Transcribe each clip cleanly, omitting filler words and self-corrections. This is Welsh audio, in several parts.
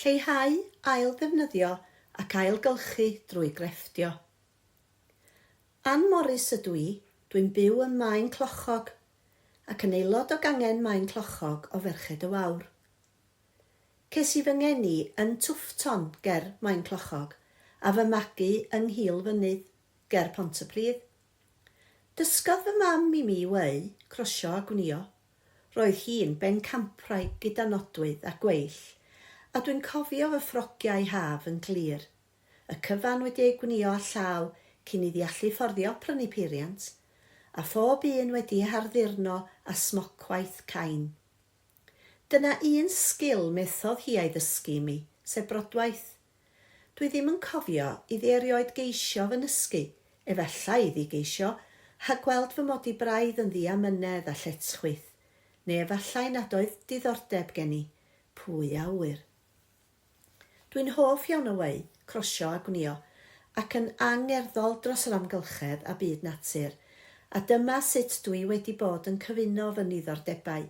Lleihau, ail-ddefnyddio ac ailgylchu drwy grefftio. Ann Morris ydw i, dwi'n byw ym Maen Clochog, ac yn aelod o gangen Maen Clochog o Ferched y Wawr. Ces i fy ngeni yn Tufton ger Maenclochog a fy magu yng Nghil Fynydd ger Pontypridd. Dysgodd fy mam i mi weu, crosio a gwnïo. Roedd hi'n bencampwraig gyda nodwydd a gweill, a dwi'n cofio fy ffrogiau haf yn glir. Y cyfan wedi eu gwnïo â llaw cyn iddi allu fforddio prynu peiriant, a phob un wedi ei harddurno â smocwaith cain. Dyna un sgil methodd hi a'i ddysgu i mi, sef brodwaith. Dwi ddim yn cofio iddi erioed geisio fy nysgu, efallai iddi geisio rhagweld fy mod i braidd yn ddiamynedd a lletchwith, neu efallai nad oedd diddordeb gen i, pwy a ŵyr. Dwi'n hoff iawn o weu, crosio a gwnïo, ac yn angerddol dros yr amgylchedd a byd natur, a dyma sut dwi wedi bod yn cyfuno fy niddordebau.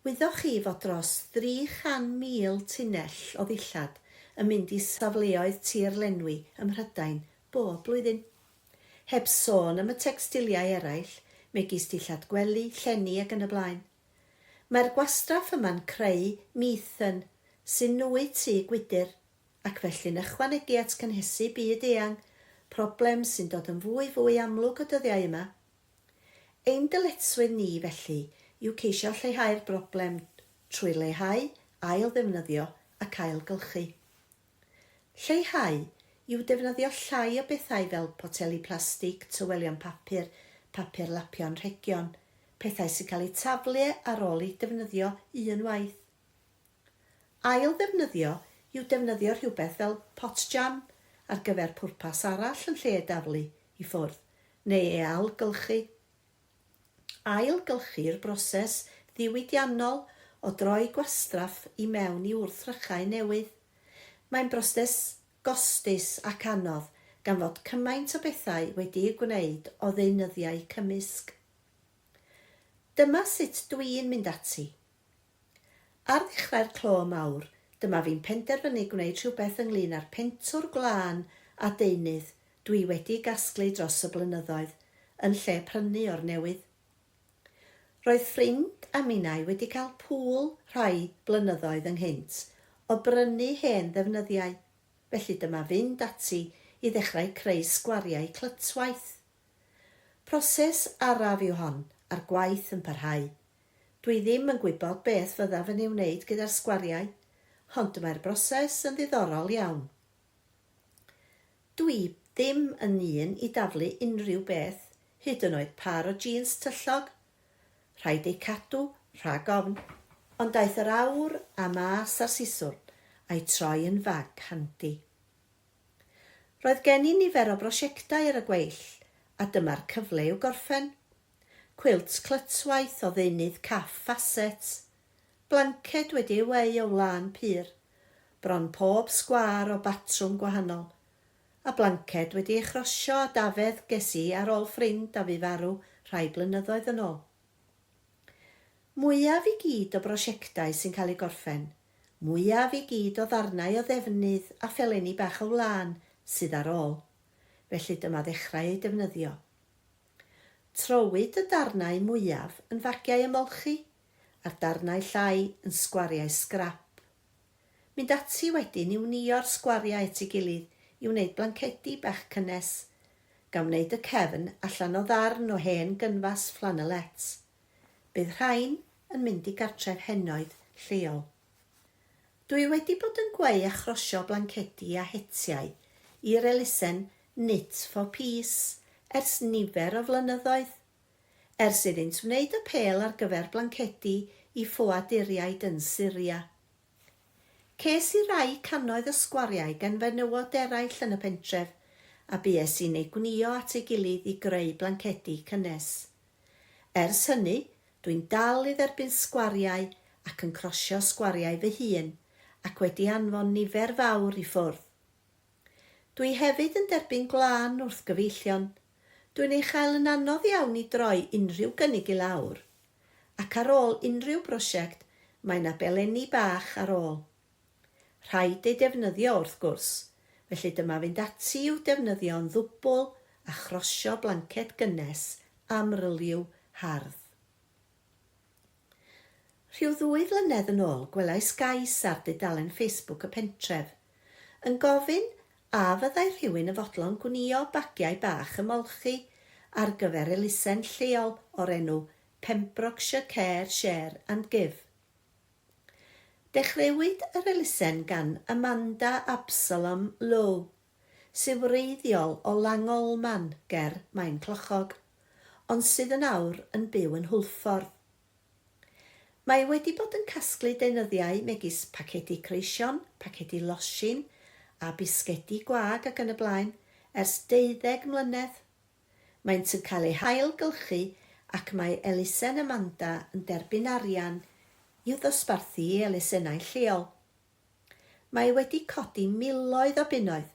Wyddoch chi fod dros dri chan 1,000 tunnell o ddillad yn mynd i safleoedd tir lenwi ym Mhrydain bob blwyddyn? Heb sôn am y tecstiliau eraill, megis dillad gwely, llenni ac yn y blaen. Mae'r gwastraff yma'n creu methane, sy'n nwy tŷ gwydr, ac felly'n ychwanegu at cynhesu byd eang, problem sy'n dod yn fwy fwy amlwg y dyddiau yma. Ein dyletswydd ni, felly, yw ceisio lleihau'r broblem trwy leihau, ail-ddefnyddio ac ailgylchu. Lleihau yw defnyddio llai o bethau fel poteli plastig, tywelion papur, papur lapio anrhegion, pethau sy'n cael eu taflu ar ôl eu defnyddio un waith. Ail-ddefnyddio yw defnyddio rhywbeth fel pot jam ar gyfer pwrpas arall yn lle ei daflu i ffwrdd neu ei ailgylchu. Ailgylchu yw'r broses ddiwydiannol o droi gwastraff i mewn i wrthrychau newydd. Mae'n broses gostus ac anodd gan fod cymaint o bethau wedi'u gwneud o ddeunyddiau cymysg. Dyma sut dwi'n mynd ati. Ar ddechrau'r clo mawr, dyma fi'n penderfynu gwneud rhywbeth ynglŷn â'r pentwr gwlân a deunydd dwi wedi gasglu dros y blynyddoedd, yn lle prynu o'r newydd. Roedd ffrind a minnau wedi cael pŵl rhai blynyddoedd ynghynt o brynu hen ddefnyddiau, felly dyma fynd ati i ddechrau creu sgwariau clytwaith. Proses araf yw hon, a'r gwaith yn parhau. Dwi ddim yn gwybod beth fyddaf yn ei wneud gyda'r sgwariau, ond mae'r broses yn ddiddorol iawn. Dwi ddim yn un i daflu unrhyw beth, hyd yn oed pâr o jîns tyllog. Rhaid eu cadw, rhag ofn. Ond daeth yr awr a mas â'r siswrn, a'i troi yn fag handi. Roedd gen i nifer o brosiectau ar y gweill, a dyma'r cyfle i'w gorffen. Cwilt clytwaith o ddeunydd caff ffasets. Blanced wedi ei weu o wlân pur. Bron pob sgwâr o batrwm gwahanol. A blanced wedi ei chrosio â dafedd ges i ar ôl ffrind a fu farw rhai blynyddoedd yn ôl. Mwyaf i gyd o brosiectau sy'n cael eu gorffen, mwyaf i gyd o ddarnau o ddefnydd a phelenni bach o wlân sydd ar ôl. Felly dyma ddechrau eu defnyddio. Trowyd y darnau mwyaf yn fagiau ymolchi a'r darnau llai yn sgwariau sgrap. Mynd ati wedyn i wnïo'r sgwariau at ei gilydd i wneud blancedi bach cynnes, gan wneud y cefn allan o ddarn o hen gynfas fflanelet. Bydd rhain yn mynd i gartref henoed lleol. Dwi wedi bod yn gweu a chrosio blancedi a hetiau i'r elusen Knit for Peace ers nifer o flynyddoedd, ers iddynt wneud apêl ar gyfer blancedi i ffoaduriaid yn Syria. Ces i rai cannoedd o sgwariau gan fenywod eraill yn y pentref, a bues i'n eu gwnïo at ei gilydd i greu blancedi cynnes. Ers hynny, dwi'n dal i dderbyn sgwariau ac yn crosio sgwariau fy hun, ac wedi anfon nifer fawr i ffwrdd. Dwi hefyd yn derbyn gwlân wrth gyfeillion. Dwi'n ei chael yn anodd iawn i droi unrhyw gynnig i lawr. Ac ar ôl unrhyw brosiect, mae 'na belenni bach ar ôl. Rhaid eu defnyddio wrth gwrs, felly dyma fynd ati i'w defnyddio'n ddwbl a chrosio blanced gynnes amryliw hardd. Rhyw ddwy flynedd yn ôl gwelais gais ar dudalen Facebook y pentref, yn gofyn a fyddai rhywun yn fodlon gwnïo bagiau bach ymolchi ar gyfer elusen lleol o'r enw Pembrokeshire Care Share and Give. Dechreuwyd yr elusen gan Amanda Absalom Lowe, sy'n wreiddiol o Langolman ger Maenclochog, ond sydd yn awr yn byw yn Hwlffordd. Mae wedi bod yn casglu deunyddiau megis pacedi creision, pacedi losin a bisgedi gwag ac yn y blaen ers deuddeg mlynedd. Maent yn cael eu hailgylchu ac mae elusen Amanda yn derbyn arian i'w ddosbarthu i elusennau lleol. Mae wedi codi miloedd o bunnoedd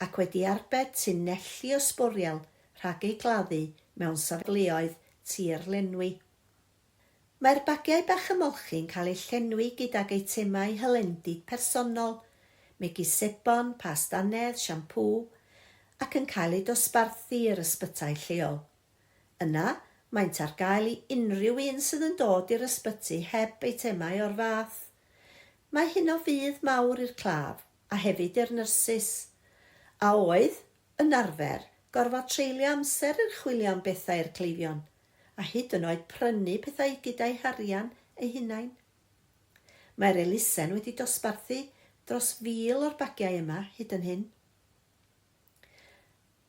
ac wedi arbed tunelli o sbwriel rhag eu gladdu mewn safleoedd tir lenwi. Mae'r bagiau bach ymolchi'n cael eu llenwi gydag eitemau hylendid personol, megis sebon, past dannedd, siampŵ, ac yn cael eu dosbarthu i'r ysbytai lleol. Yna, maent ar gael i unrhyw un sydd yn dod i'r ysbyty heb eitemau o'r fath. Mae hyn o fudd mawr i'r claf, a hefyd i'r nyrsys, a oedd, yn arfer, gorfod treulio amser yn chwilio am bethau i'r cleifion, a hyd yn oed prynu pethau gyda'u harian eu hunain. Mae'r elusen wedi dosbarthu dros 1,000 o'r bagiau yma hyd yn hyn.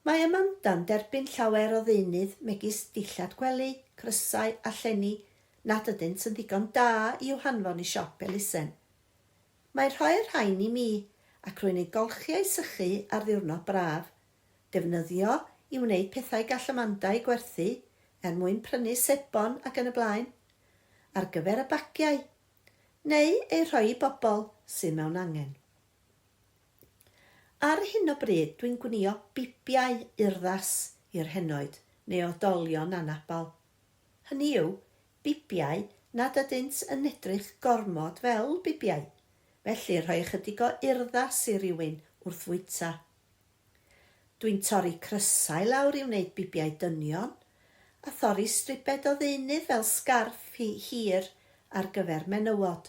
Mae Amanda'n derbyn llawer o ddeunydd megis dillad gwely, crysau a llenni nad ydynt yn ddigon da i'w hanfon i siop elusen. Mae'n rhoi'r rhain i mi, ac rwy'n eu golchi a'u sychu ar ddiwrnod braf. Defnyddio i wneud pethau gall Amanda eu gwerthu, er mwyn prynu sebon ac yn y blaen. Ar gyfer y bagiau. Neu eu rhoi i bobl sydd mewn angen. Ar hyn o bryd dwi'n gwnïo bibiau urddas i'r henoed neu oedolion anabal. Hynny yw, bibiau nad ydynt yn edrych gormod fel bibiau, felly rhoi ychydig o urddas i rywun wrth fwyta. Dwi'n torri crysau lawr i wneud bibiau dynion, a thorri stribed o ddeunydd fel sgarff hir ar gyfer menywod.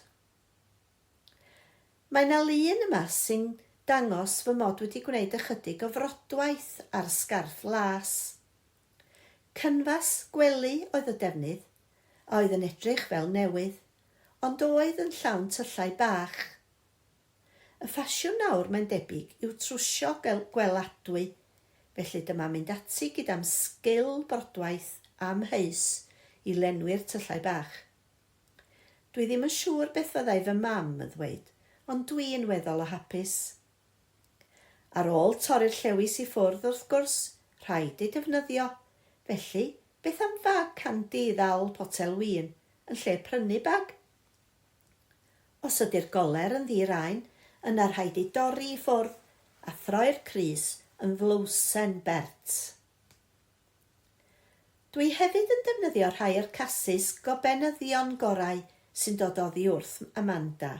Mae 'na lun yma sy'n dangos fy mod wedi gwneud ychydig o frodwaith ar sgarff las. Cynfas gwely oedd y defnydd, a oedd yn edrych fel newydd, ond oedd yn llawn tyllau bach. Y ffasiwn nawr mae'n debyg yw trwsio gweladwy, felly dyma mynd ati gyda'm sgil brodwaith amheus i lenwi'r tyllau bach. Dwi ddim yn siŵr beth fyddai fy mam yn ddweud, ond dwi'n weddol o hapus. Ar ôl torri'r llewis i ffwrdd, wrth gwrs, rhaid ei defnyddio. Felly, beth am fag candi i ddal potel win, yn lle prynu bag? Os ydy'r goler yn ddi-raen, yna rhaid ei dorri i ffwrdd a throi'r crys yn flowsen bert. Dwi hefyd yn defnyddio rhai o'r casys gobenyddion gorau sy'n dod oddi wrth Amanda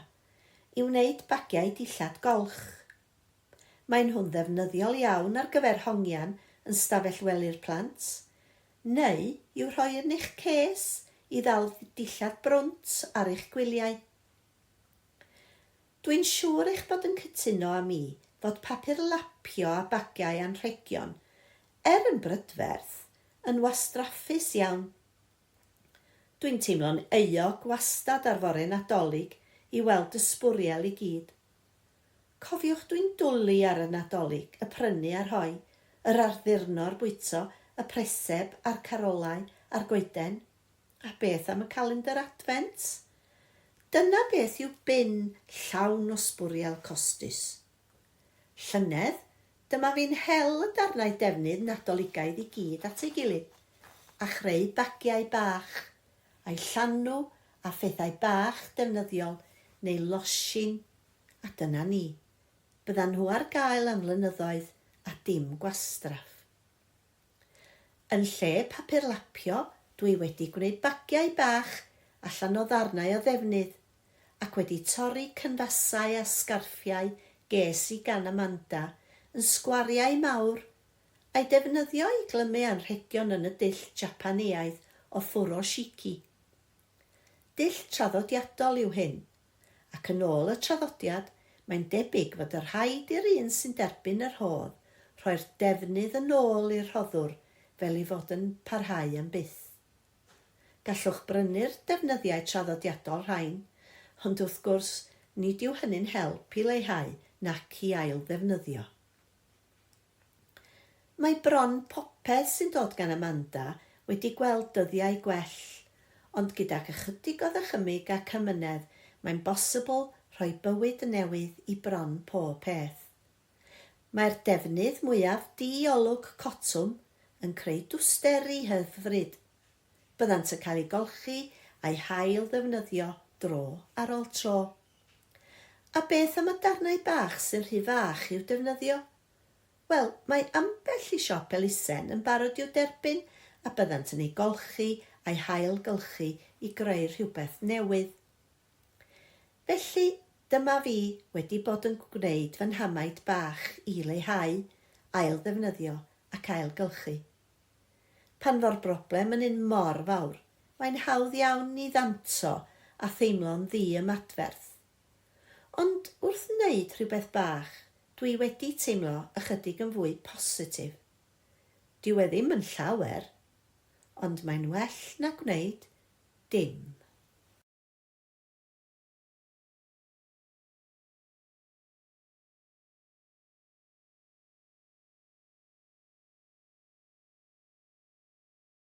i wneud bagiau dillad golch. Maen nhw'n ddefnyddiol iawn ar gyfer hongian yn stafell wely'r plant, neu i'w rhoi yn eich cês i ddal dillad brwnt ar eich gwyliau. Dwi'n siŵr eich bod yn cytuno â mi fod papur lapio a bagiau anrhegion, er yn brydferth, yn wastraffus iawn. Dwi'n teimlo'n euog wastad ar fore Nadolig i weld y sbwriel i gyd. Cofiwch dwi'n dwli ar y Nadolig, y prynu a rhoi, yr arddurno'r bwyto, y preseb a'r carolau a'r goeden. A beth am y calendr Adfent? Dyna beth yw bin llawn o sbwriel costus. Llynedd, dyma fi'n hel y darnau defnydd Nadoligaidd i gyd at ei gilydd, a chreu bagiau bach, a'u llanw â phethau bach defnyddiol neu losin, a dyna ni. Byddan nhw ar gael am flynyddoedd a dim gwastraff. Yn lle papur lapio, dwi wedi gwneud bagiau bach allan o ddarnau o ddefnydd, ac wedi torri cynfasau a sgarffiau ges i gan Amanda yn sgwariau mawr, a'u defnyddio i glymu anrhegion yn y dull Japaneaidd o furoshiki. Dull traddodiadol yw hyn, ac yn ôl y traddodiad, mae'n debyg fod y rhaid i'r un sy'n derbyn y rhodd rhoi'r defnydd yn ôl i'r rhoddwr fel ei fod yn parhau am byth. Gallwch brynu'r defnyddiau traddodiadol rhain, ond wrth gwrs nid yw hynny'n help i leihau nac i ail-ddefnyddio. Mae bron popeth sy'n dod gan Amanda wedi gweld dyddiau gwell, ond gydag ychydig o ddychymyg ac amynedd mae'n bosibl rhoi bywyd newydd i bron pob peth. Mae'r defnydd mwyaf di-olwg cotwm yn creu dwsteri hyfryd. Byddant yn cael eu golchi a'u hail-ddefnyddio dro ar ôl tro. A beth am y darnau bach sy'n rhy fach i'w defnyddio? Wel, mae ambell i siop elusen yn barod i'w derbyn a byddant yn eu golchi a'u hail-gylchu i greu rhywbeth newydd. Felly, dyma fi wedi bod yn gwneud fy nhamaid bach i leihau, ail-ddefnyddio ac ailgylchu. Pan fo'r broblem yn un mor fawr, mae'n hawdd iawn i ddanto a theimlo'n ddi-ymadferth. Ond wrth wneud rhywbeth bach, dwi wedi teimlo ychydig yn fwy positif. Dyw e ddim yn llawer, ond mae'n well na gwneud dim.